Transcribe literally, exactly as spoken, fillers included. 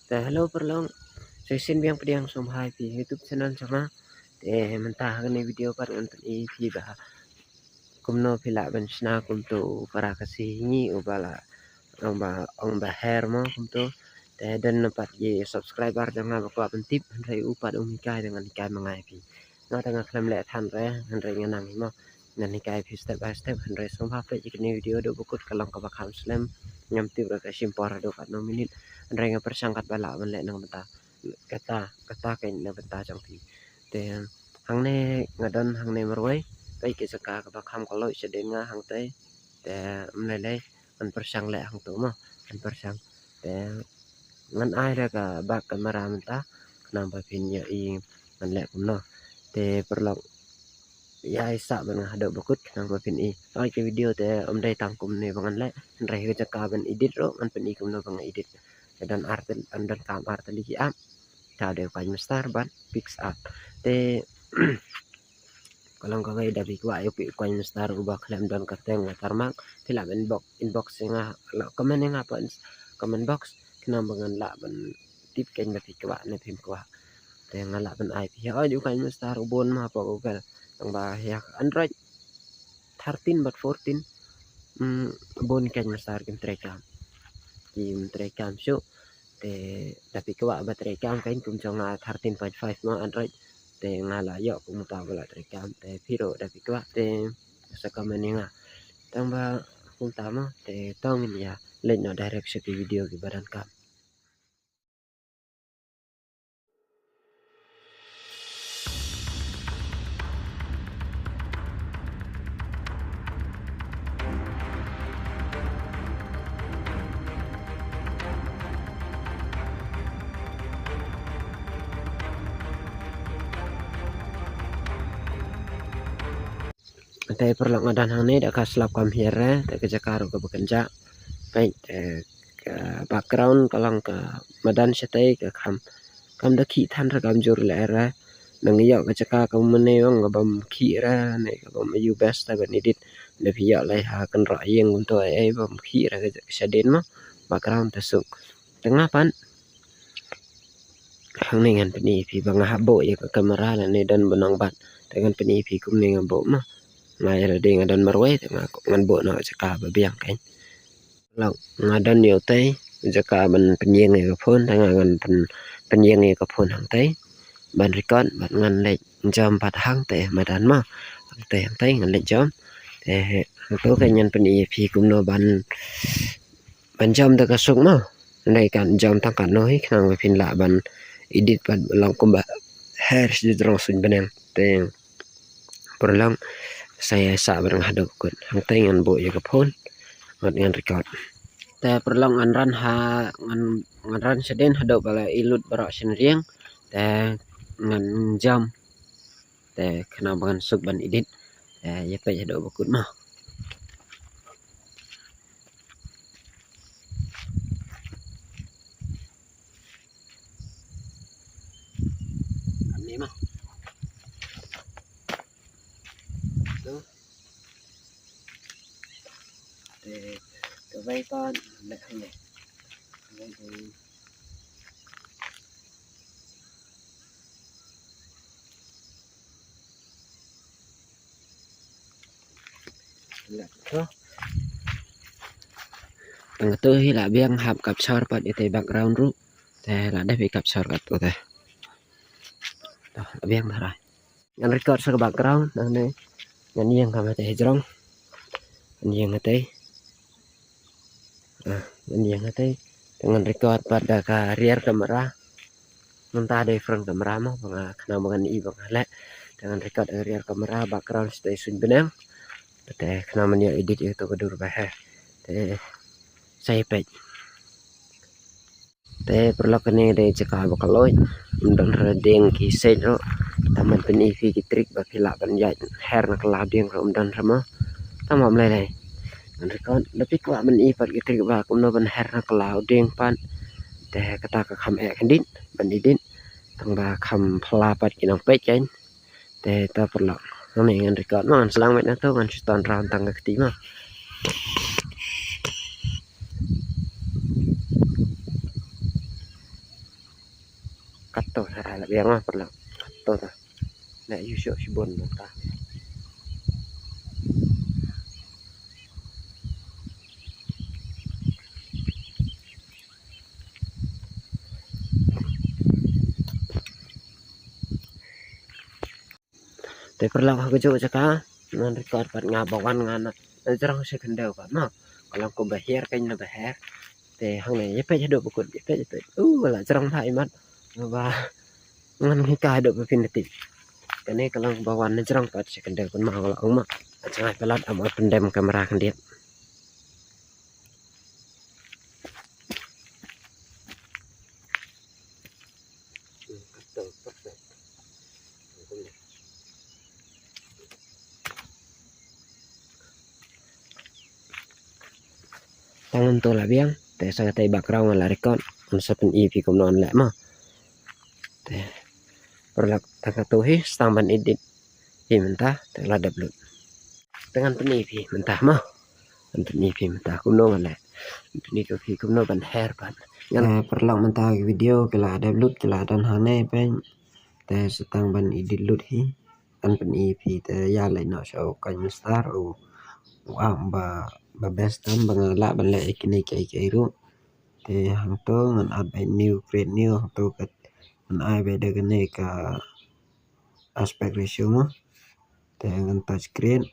Te hello paralok. Shisien biang pdiang sngewbha ïa phi YouTube channel jong nga. Te mynta ha kane video pat ngan pyni ïa phi ba kumno phi lah ban shna kumto u para Khasi hi ngi uba la ong ba, ong ba her mo kumto. Te don na pat ki subscriber jong nga ba kwah ban tip hynrei u pat um hikai te ngan hikai ma nga ïa phi. Nga te nga khlem leh than re hynrei nga nang hi mo. Ngan hikai phi step by step hynrei sngewbha peit ïa kane video haduh ba kut ka long kaba kham slem. Ngam tip re ka shim por haduh katno minit hynrei nga pyrshang katba lah ban leh na ka bynta kata, kata ka na bynta jong phi. Te hangne nga don hangne marwei, peit ka jaka kaba kham koloit shadien nga hangtei. Te ym lei lei ngan pyrshang leh hangto mo, ngan pyrshang. Te ngan ai da ka bak kamera mynta khnang ba phin ïohi ngan leh kumno. Te paralok ïa ai sah ban nga haduh ba kut khnang ba phin i. Ai ka video te ym dei tang kumne ba ngan leh hynrei ka jaka ban edit ruh ngan pyni kumno ba nga edit. Te don ar tylli, an don kam ar tylli ki app. Ka dei KineMaster bad PicsArt. Te ka long kawei da phi kwah ïa u KineMaster uba khlem don ka teng watermark phi lah ban inbox, inbox ïa nga, lah comment ïa nga hapoh comment box khnang ba ngan lah ban tip kein ba phi kwah ne phim kwah. Te nga lah ban ai phi ïa u KineMaster u bun ma hapoh Google. Tang ba ïa Android thirteen bad fourteen, mm, bun KineMaster kim trei kam. Kim trei kam shuh. Te da phi kwah ba trei kam kein kum jong nga thirteen point five mo Android. Te nga la ïoh kum uta ba la trei kam. Te phi ruh da phi kwah te sa comment ïa nga. Tang ba kumta mo te to ngin ïa leit noh direct sha ki video kiba donkam. Te paralok nga don hangne da ka slap kam hiar re, te ka jaka ruh kaba kynjah. Peit, eh, ka background ka long ka madan shatei ka kham, kham da khih than re, kham jur leh re. Nang ïoh ka jaka ka mane ong ka bym khih re ne ka bym ïoh best te ban edit. Da phi ïoh lei ha kynroh ïing kumto ei ei bym khih re ka shadien mo. Background te suk. Te nga pat hangne ngan pyni ïa phi ba nga hap buh ïa ka kamera lane don ba nang bat. Te ngan pyni ïa phi kumne nga buh mo. Nga ïa lade nga don marwei te nga, ngan buh noh jaka ba biang kein. Paralok nga don ïa utei jaka ban pynïeng ïa ka phone te nga ngan pyn, pynïeng ïa ka phone hangtei ban record bad ngan leit jam pat hangtei madan mo. Hangtei, hangtei ngan leit jam. Te hangto kein ngan pyni ïa phi kumno ban ban jam da ka suk mo. Nai kan jam tang katno hi khnang ba phin lah ban edit pat long kumba her shi jrong suiñ bneng. Te paralok sa ïa sah ba dang haduh kut. Hangtei ngan buh ïa ka phone bad ngan record. Te paralok ngan ran ha, ngan, ngan ran shadien haduh ba la i lut baroh shen riang. Te ngan jam. Te khnang ba ngan suk ban edit. Te ïa peit haduh ba kut mo. Kane mo. Tu. Te kawei pat leh hangne. Kawei. Tang tu hi la biang hap capture pat ïa te background ruh. Te la dep ïa capture kat tu te. Te la biang tharai. Ngan record sa ka background nangne. Ngan ïeng kama te hijrong. Ngan ïeng hatei. Ah, ngan ïeng hatei. Te ngan record pat da ka rear camera. Mynta dei front camera mo, ba nga khnang ba ngan i ba nga leh. Te ngan record da ka rear camera, background shatei suiñ bneng. Te khnang ban ïa edit ïa to ka dur ba he. Te sa ïa peit. Te paralok kane dei jaka ba kaloit. Ym don re dieng ki seit ruh. Tang ban pyni phi ki trick ba phi lah ban ïaid her na ka law dieng ruh ym don re mo. Tang ba ym lei lei. Ngan record, da phi kwah ban i pat ki trick ba kumno ban her na ka law dieng pat. Te kata ka kham eh khyndiat ban edit. Tang ba kham phylla pat ki nongpeit kein. Te ta paralok. Hangne ngan record mo, ngan sdang beit na to, ngan shu ton raw tang ka kti mo. Kato sa ai la biang ma paralok. Kato ta. Neh ïu shuh shibun ta. Te paralok ha kajuh jaka ngan record pat nga ba wan nga na jrong sha khyndew pat ma. Ka long kumba hiar kein na ba hiar. Te hangne ïa peit haduh ba kut ïa peit ïa peit. U la jrong bha imat. Ba ngan hikai haduh ba phin da tip. Kane ka long ba wan na jrong pat sha khyndew pat ma ka long ma. Jngai palat am ot pyndem kamera khyndiat. Tang ngan to la biang te sa katai background ngan la record ngan sa pyni phi kumno ngan leh ma. Te paralok tang kato hi sa tang ban edit hi mynta te la dep lut. Te ngan pyni phi mynta ma. Ngan pyni phi mynta kumno ngan leh. Ngan pyni phi kumno ban hair ban. Ngan paralok mynta ki video ki la dep lut ki la don hangne pyn. Te sa tang ban edit lut hi. Ngan pyni phi te ïa leit noh sha u KineMaster u, u app ba, ba best tam ba nga lah ban leh ïa kine kiei kiei ruh. Te hangto ngan add by new, create new, hangto kat ngan ai by da kane ka aspect ratio mo. Te ngan touch create.